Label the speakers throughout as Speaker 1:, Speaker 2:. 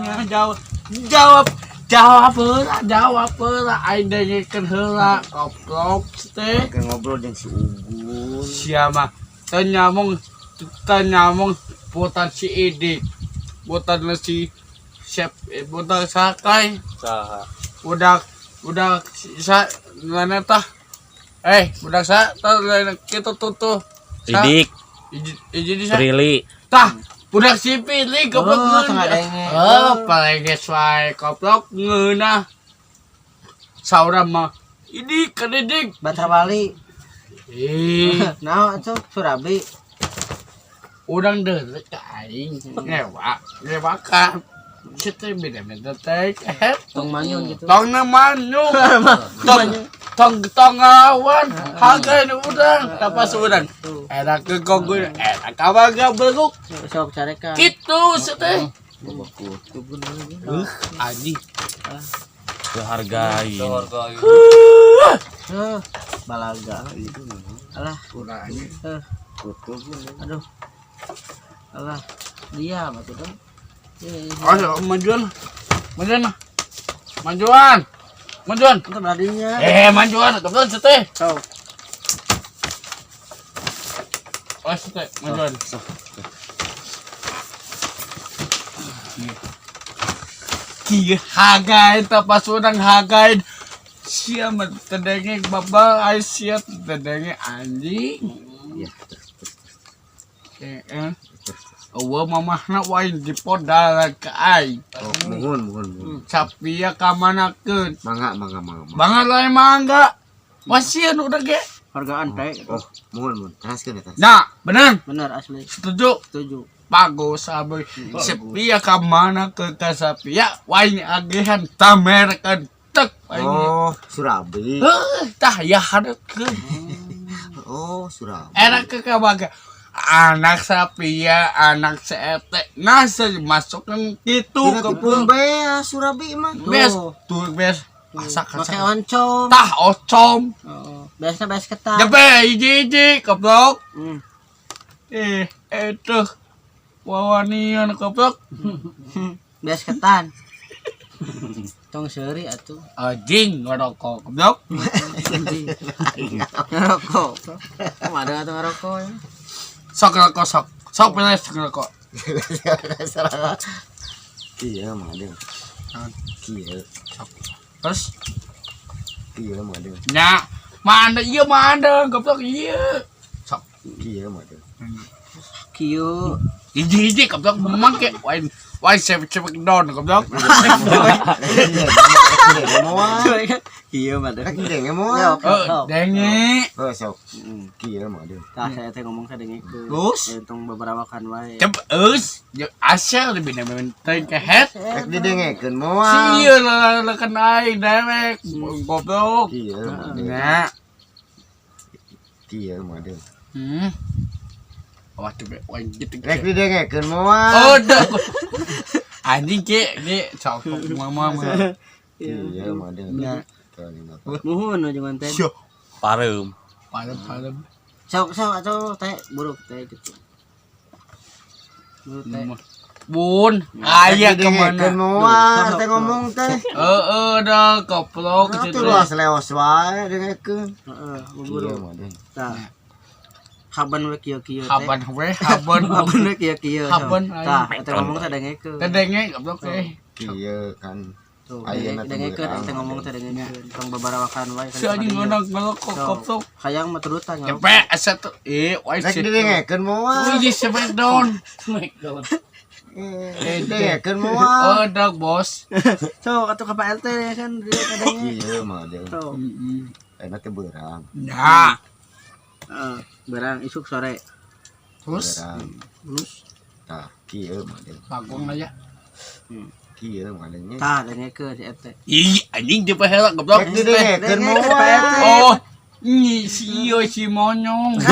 Speaker 1: Nya jawab. Jawab. Jawab heula, jawab heula. Aing dengekeun heula. Goblok teh.
Speaker 2: Keur ngobrol jeung si Ugun.
Speaker 1: Siapa? Teu nyamong, teu nyamong butan si Idik. Butan si Sep, budak sakai.
Speaker 3: Saha?
Speaker 1: Budak budak sa mana tah? Eh, budak sa tah lain kitu tuh tuh. Sa-
Speaker 3: Idik,
Speaker 1: Iji di sa.
Speaker 3: Prilly.
Speaker 1: Tah, budak si Pili goblok.
Speaker 4: Oh,
Speaker 1: ngeunah.
Speaker 4: tengah denge.
Speaker 1: Oh, palenges wae goblok ngeunah. Saurang mah Idik ka Didik.
Speaker 4: Batra Bali.
Speaker 1: Ih,
Speaker 4: Nah, itu Surabi.
Speaker 1: Urang deuleu ka aing ngewa, ngewa ka. Sieu teh beda-beda teh.
Speaker 4: Tong manyun gitu.
Speaker 1: Tong na manyung. Tong tong tong ngelawan. Hargain urang, tapas urang.
Speaker 4: Tuh.
Speaker 1: Enak ke konggu, enak kawaga beluk.
Speaker 4: Sok carekan.
Speaker 1: Gitu sieu teh.
Speaker 4: Oh.
Speaker 1: Anjing.
Speaker 3: Kehargain.
Speaker 4: Heh, balaga. Alah,
Speaker 1: Kurang anjing.
Speaker 4: heh. Aduh. Alah, diam atuh dong. Eh,
Speaker 1: Ayo majuan. Majuan. Majuan. Majuan.
Speaker 4: Entar beradinya.
Speaker 1: Eh, majuan, kebetulan sieu teh.
Speaker 4: Sok.
Speaker 1: Oh, sieu teh, majuan. Kieu hagain tapas urang hagain. Sia mah teu denge babal ai sia teu denge anjing.
Speaker 2: Iya, terus terus
Speaker 1: Eh, eh. Eueuh mamahna wae dipodal ka aing.
Speaker 2: Oh, muhun muhun muhun.
Speaker 1: Sapia ka manakeun.
Speaker 2: Mangga mangga mangga. Mangga.
Speaker 1: Banget lain mangga. Masih udah ge.
Speaker 4: Hargaan teh.
Speaker 2: Oh, muhun muhun. Teraskeun ya, teraskeun.
Speaker 1: Nah, bener.
Speaker 4: Bener asli.
Speaker 1: Setuju.
Speaker 4: Setuju.
Speaker 1: Bagus abe. Sepia ka mana ke ka sapia wae agehan tamerkeun tek wae.
Speaker 2: Oh, Surabi.
Speaker 1: Heuh, tah ya hadetkeun.
Speaker 2: Oh, Surabi.
Speaker 1: Enak ke kabaga. Anak sapia, anak seete. Nah, masukkan gitu
Speaker 2: Kira
Speaker 1: ke
Speaker 2: tipung bea Surabi mah.
Speaker 1: Bes,
Speaker 4: Tuh.
Speaker 1: tuh bes. Asak
Speaker 4: Pakai
Speaker 1: asak.
Speaker 4: oncom.
Speaker 1: Tah ocom.
Speaker 4: Heeh. Biasa beas ketan.
Speaker 1: Jepe hiji-hiji goblok.
Speaker 4: Hmm.
Speaker 1: Eh, itu wawanian goblok.
Speaker 4: Beas ketan. Tong seuri atuh.
Speaker 1: Anjing ngerokok goblok.
Speaker 4: Anjing. Ngerokok. Kamu ada atuh ngerokok ya?
Speaker 1: Sok ngerokok sok. Sok beres ngerokok.
Speaker 2: Kieu mah deung. Kieu,
Speaker 1: Terus
Speaker 2: kieu mah deung.
Speaker 1: nya mana ieu mana goblok ieu. Sok
Speaker 2: Kieu mah deung.
Speaker 4: Kieu.
Speaker 1: hiji-hiji goblok mangke wae wae cewek don goblok.
Speaker 4: Kieu mah
Speaker 2: Rek denge moal.
Speaker 1: Eh, denge.
Speaker 2: Oh, sok. Kieu mah deung.
Speaker 4: Tah saya teh ngomong teh dengekeun.
Speaker 1: Terus?
Speaker 4: Tong beberapa kan wae.
Speaker 1: Cep eus asal lebih penting kehet.
Speaker 2: Rek didengekeun moal.
Speaker 1: Sieun lelekan aing dewek goblok.
Speaker 2: Kieu mah deung.
Speaker 1: Nya.
Speaker 2: Kieu mah deung.
Speaker 1: Awas coba wae gitu.
Speaker 2: Rek didengekeun moal.
Speaker 1: Oh, dah. Anjing ke, ke sok mama mama.
Speaker 2: Kieu mah deung.
Speaker 1: Nya.
Speaker 4: Muhun ujungan teh.
Speaker 1: Sio.
Speaker 3: Pareum.
Speaker 1: Palem palem.
Speaker 4: Sok sok atuh teh buruk teh gitu. Buruk teh.
Speaker 1: Bun, aya
Speaker 2: Didengekeun
Speaker 1: kemana?
Speaker 2: moal teh ngomong teh.
Speaker 1: Heeh dah goblok
Speaker 2: Atuh
Speaker 1: gitu.
Speaker 2: luas leos wae dengekeun.
Speaker 4: Heeh,
Speaker 2: Kieu
Speaker 4: buruk.
Speaker 2: mah deung.
Speaker 4: Tah. Haban we kieu-kieu teh.
Speaker 1: Haban we, haban.
Speaker 4: Haban we kieu-kieu.
Speaker 1: Haban,
Speaker 4: Tah, eta ngomong teh dengekeun.
Speaker 1: Teh denge goblok eh.
Speaker 2: Kieu kan
Speaker 4: Tuh,
Speaker 2: Ayeuna teh
Speaker 4: dengekeun
Speaker 2: beurang.
Speaker 4: teh ngomong teh dengekeun. Tong babarawakan wae
Speaker 1: Si anjing ngonok ngelokok goblok.
Speaker 4: Hayang mah turutan ngerokok.
Speaker 1: Cepet asa tuh. Eh, wae
Speaker 2: Rek
Speaker 1: sih.
Speaker 2: didengekeun moal.
Speaker 1: Wih, Smackdown.
Speaker 2: Eh, dengekeun moal.
Speaker 1: Oh, dah bos.
Speaker 4: Sok atuh ka Pak RT ya kan dia kadangnya.
Speaker 2: Kieu mah deung.
Speaker 4: Sok.
Speaker 2: Ayeuna teh beurang.
Speaker 1: Nah,
Speaker 4: Heeh, berang isuk sore.
Speaker 1: terus
Speaker 2: Beurang.
Speaker 4: Terus
Speaker 2: Tah, kieu mah deung.
Speaker 1: bagong aja.
Speaker 2: Kieu mah deung.
Speaker 4: tah dengekeun si RT.
Speaker 1: Ih, anjing dia paheula goblok.
Speaker 2: Rek didengekeun
Speaker 4: Dengekeun Pak RT.
Speaker 2: moal.
Speaker 1: Oh, ini si iyo si monyong.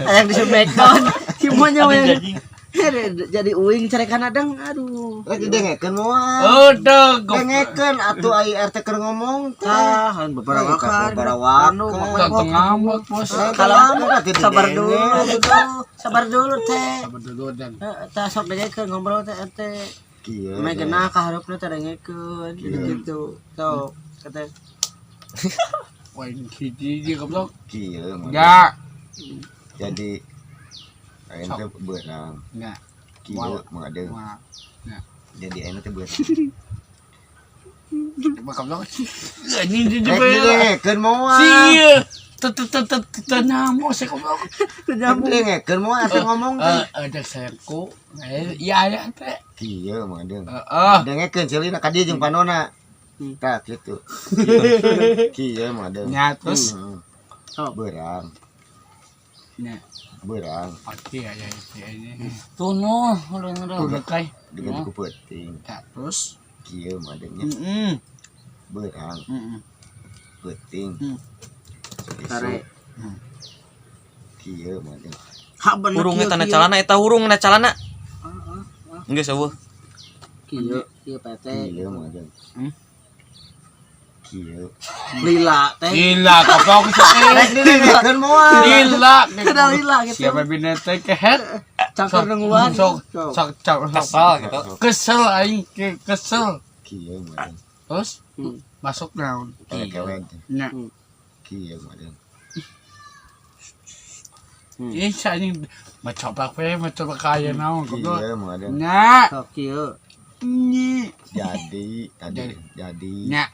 Speaker 4: Hayang di Smackdown. Si monyong yang jadi uing carekan adang aduh.
Speaker 2: Rek didengekeun moal.
Speaker 1: Udah, goblok.
Speaker 2: Dengekeun atuh ai RT keur ngomong teh.
Speaker 4: Tah, kan babarawakan.
Speaker 2: Babarawakan.
Speaker 4: Anu,
Speaker 1: Tong ngambek, bos.
Speaker 4: Kalau
Speaker 2: Sabar
Speaker 4: sabar dulu, sabar dulu teh.
Speaker 1: Sabar dulu dan.
Speaker 4: Heeh, tah sok dengekeun ngobrol teh RT.
Speaker 2: Kieu.
Speaker 4: Meh genah ka hareupna teh dengekeun gitu. Sok kata
Speaker 1: Wah, hiji hiji goblok.
Speaker 2: Kieu mah.
Speaker 1: Ya.
Speaker 2: Jadi aing teh beurang.
Speaker 1: Nya.
Speaker 2: Kieu mah ada.
Speaker 1: Wah.
Speaker 2: Jadi aing teh beurang.
Speaker 1: Goblok. Anjing di
Speaker 2: Rek didengekeun moal.
Speaker 1: Sia. Teu teu teu teu teu nyamuk sih goblok.
Speaker 2: Rek didengekeun moal atuh ngomong teh.
Speaker 1: Eh, ada sayangku. Eh, iya aya teh.
Speaker 2: Kieu mah deung.
Speaker 1: Heeh.
Speaker 2: Dengekeun ceulina ka dieu jeung panona. Tah kitu. Kieu mah deung.
Speaker 1: Nya terus.
Speaker 4: Sok.
Speaker 2: Beurang,
Speaker 1: Nya.
Speaker 2: Beurang
Speaker 1: Oke aya ini.
Speaker 3: Tunuh udah
Speaker 1: Tuh kai.
Speaker 2: diganti ku peuting.
Speaker 1: Tah terus.
Speaker 2: Kieu mah deung nya.
Speaker 1: Heeh.
Speaker 2: Beurang,
Speaker 1: Heeh.
Speaker 2: peuting.
Speaker 4: Sare.
Speaker 2: Kieu mah deung.
Speaker 4: Haban
Speaker 5: Hurung eta na calana eta hurung na calana. Geus eueuh.
Speaker 4: Kieu kieu PT.
Speaker 2: Kieu mah deung.
Speaker 1: Hmm?
Speaker 2: Kieu.
Speaker 4: Lila teh.
Speaker 1: Gila goblok sih.
Speaker 2: Rek didengekeun moal.
Speaker 1: Gila.
Speaker 4: Kada lila gitu.
Speaker 1: Siapa bina teh kehet?
Speaker 4: Cangkir nungguan.
Speaker 1: Sok sok sok
Speaker 5: Kesel gitu.
Speaker 1: Kesel aing kesel.
Speaker 2: Kieu mah deung.
Speaker 1: Terus masuk naon?
Speaker 2: Kewe teh.
Speaker 1: Nya.
Speaker 2: Kieu mah deung.
Speaker 1: Ih, anjing mencoba we, mencoba kaya naon goblok.
Speaker 2: Kieu mah deung.
Speaker 1: Nya.
Speaker 4: Sok kieu.
Speaker 1: Nyi.
Speaker 2: Jadi tadi
Speaker 1: Jadi.
Speaker 2: jadi
Speaker 1: Nya.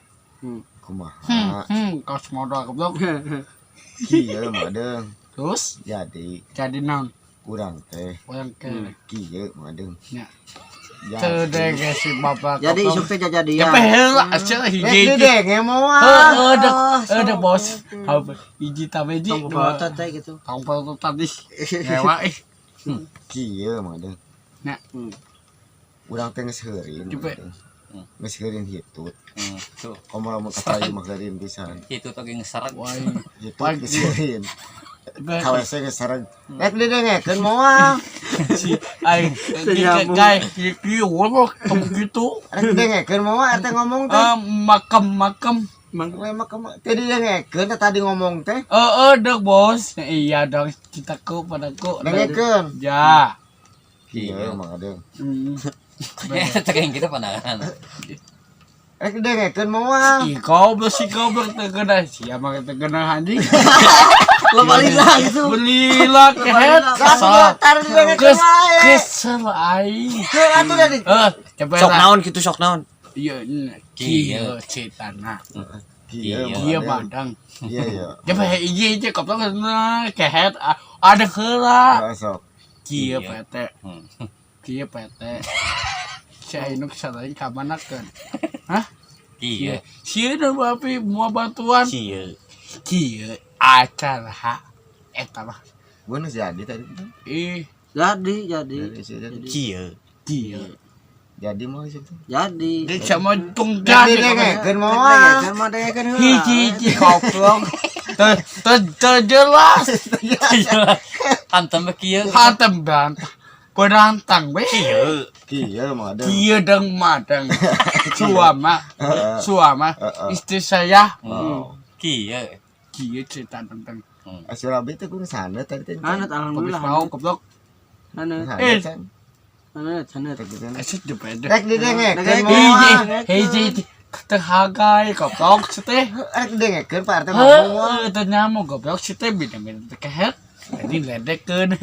Speaker 2: Kumaha
Speaker 1: Kau semua goblok.
Speaker 2: Kieu mah deung.
Speaker 1: Terus
Speaker 2: Jadi
Speaker 1: jadi naon?
Speaker 2: urang teh
Speaker 1: Urang ke
Speaker 2: kieu mah deung.
Speaker 1: Nya.
Speaker 2: Jadi
Speaker 1: Teu si bapak.
Speaker 4: Jadi isuk teh jajadian.
Speaker 1: Ya heula asa
Speaker 2: Rek
Speaker 1: hiji.
Speaker 2: didenge moal.
Speaker 1: Heeh, dek, dek bos. Apa hiji tambah hiji.
Speaker 4: Tong bobotot teh gitu.
Speaker 1: Tong bobotot tadi. Ngewa ih.
Speaker 2: Kieu mah deung.
Speaker 1: Nya.
Speaker 2: Urang teh geus heurin.
Speaker 1: Cepet.
Speaker 2: Geus heurin hitut.
Speaker 3: Tuh.
Speaker 2: Komo lamun ka kayu mah heurin pisan.
Speaker 3: Itu tuh geus serag.
Speaker 1: Wah.
Speaker 2: Hitut geus heurin. Ka WC geus sereg. Rek didengekeun moal.
Speaker 1: Si aing kayak kieu mah tong gitu.
Speaker 2: Rek didengekeun moal teh ngomong teh.
Speaker 1: Makam-makam.
Speaker 2: We mah kumaha teh didengekeun teh tadi ngomong teh.
Speaker 1: Heeh, dek bos. Iya dong, citaku padaku.
Speaker 2: Dengekeun.
Speaker 1: Ya.
Speaker 2: Kieu mah deung.
Speaker 3: Ya teh kita pandangan.
Speaker 2: Rek didengekeun moal.
Speaker 1: Ih, goblok si goblok terkena. Siapa terkena anjing?
Speaker 4: Lo balila gitu.
Speaker 1: Belilah kehet.
Speaker 2: Kesel. Tar didengekeun wae.
Speaker 1: Kesel aing.
Speaker 2: Keur atuh tadi.
Speaker 1: Eh, coba
Speaker 5: Sok naon kitu sok naon.
Speaker 1: Iya, kieu citana.
Speaker 2: Kieu
Speaker 1: Kieu madang.
Speaker 2: Iya iya.
Speaker 1: Coba hiji hiji goblok kehet ada heula.
Speaker 2: Sok.
Speaker 1: Kieu PT. Kieu PT. Si Ainuk salain ka mana keun? Hah?
Speaker 3: Kieu.
Speaker 1: Sieun bapi moal bantuan.
Speaker 5: Kieu.
Speaker 1: Kieu acara eta mah.
Speaker 2: Gua nu jadi tadi.
Speaker 1: Ih,
Speaker 4: Jadi jadi.
Speaker 2: Jadi
Speaker 5: Kieu.
Speaker 1: kieu.
Speaker 2: Jadi mau sih tuh.
Speaker 4: Jadi.
Speaker 1: Dia sama tung
Speaker 2: Rek didengekeun moal.
Speaker 4: Dengekeun mah dengekeun heula.
Speaker 1: Hiji hiji goblok. Teu teu teu jelas.
Speaker 3: Hantem kieu.
Speaker 1: Hantem bantah. Berantang we.
Speaker 5: Kieu.
Speaker 2: Kieu mah deung.
Speaker 1: Kieu deng madang. Suama, suama istri saya
Speaker 3: Kieu.
Speaker 1: kieu cerita tentang
Speaker 2: Asurabi teh kudu sana tadi teh.
Speaker 4: Hanet
Speaker 1: habis
Speaker 4: alhamdulillah.
Speaker 1: mau goblok.
Speaker 4: Hanet.
Speaker 1: Eh.
Speaker 4: Hanet hanet.
Speaker 1: Asa jepede.
Speaker 2: Rek didengekeun
Speaker 1: Hiji
Speaker 2: moal.
Speaker 1: hiji terhagai goblok si teh.
Speaker 2: Rek didengekeun Pak RT ngomong moal.
Speaker 1: Heuh, teu nyamuk goblok si teh bina-bina teh kehet. Jadi ledekeun.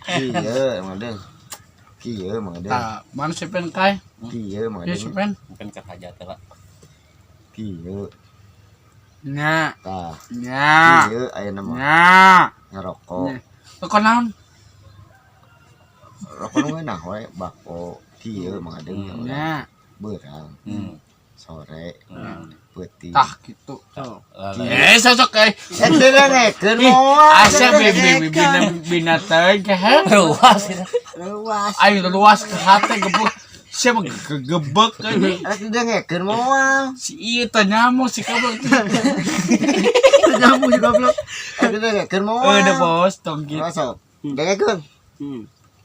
Speaker 2: Kieu mah deung. Kieu mah deung.
Speaker 1: Tah, mana si pen kai?
Speaker 2: Kieu mah
Speaker 1: Ya si
Speaker 2: deung.
Speaker 1: pen.
Speaker 3: Mungkin ke hajat lah.
Speaker 2: Kieu.
Speaker 1: Nya,
Speaker 2: Tah.
Speaker 1: nya,
Speaker 2: Kieu aya mah
Speaker 1: nya.
Speaker 2: ngerokok.
Speaker 1: Kok naon?
Speaker 2: Rokok nu ngeunah we bako. Kieu mah deung.
Speaker 1: Nya,
Speaker 2: Beurang. Sore. Peuting.
Speaker 1: tah gitu.
Speaker 2: Kieu.
Speaker 1: Eh, sosok eh.
Speaker 2: Rek didengekeun moal.
Speaker 1: Asa bina bina teh kehet.
Speaker 3: Ruas gitu.
Speaker 4: Luas.
Speaker 1: Aing luas ke hati gebek. Siapa gegebek ini?
Speaker 2: Rek didengekeun moal.
Speaker 1: Si ieu teh nyamuk si goblok.
Speaker 4: Nyamuk juga goblok.
Speaker 2: Rek didengekeun moal.
Speaker 1: Eh, dah bos, tong gitu.
Speaker 2: Masuk. Dengekeun.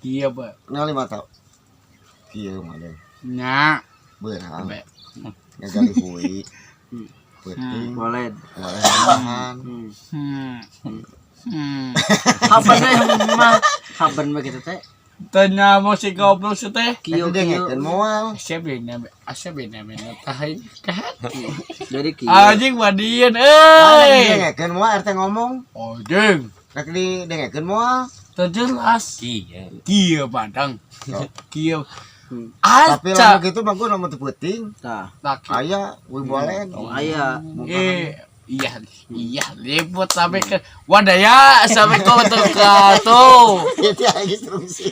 Speaker 1: Iya, Pak.
Speaker 2: Ngali mata. Kieu mah deung.
Speaker 1: Nya.
Speaker 2: Beurang.
Speaker 1: Be.
Speaker 2: Ngagali hui. Peuting.
Speaker 4: Boleh.
Speaker 2: Ngalehan.
Speaker 1: Hmm. Hmm.
Speaker 4: Haban teh mah. Haban mah gitu teh.
Speaker 1: Tanya mo si goblok si teh.
Speaker 4: Kieu kieu.
Speaker 2: Dengekeun moal.
Speaker 1: Asa bina asa bina bina tahi kehati.
Speaker 4: Jadi kieu.
Speaker 1: Anjing madian
Speaker 2: Rek
Speaker 1: euy.
Speaker 2: didengekeun moal RT ngomong.
Speaker 1: Anjing.
Speaker 2: Rek didengekeun moal.
Speaker 1: Teu jelas.
Speaker 3: Kieu.
Speaker 1: Kieu padang. Kieu.
Speaker 2: Tapi
Speaker 1: Aca.
Speaker 2: lamun kitu mah gua nomor teu peuting.
Speaker 4: Tah.
Speaker 1: Laki.
Speaker 2: Aya wibolen.
Speaker 4: Oh, aya.
Speaker 1: Eh, iya, iya, liput sampai ke wadaya sampai kau tuh.
Speaker 2: Itu aja instruksi.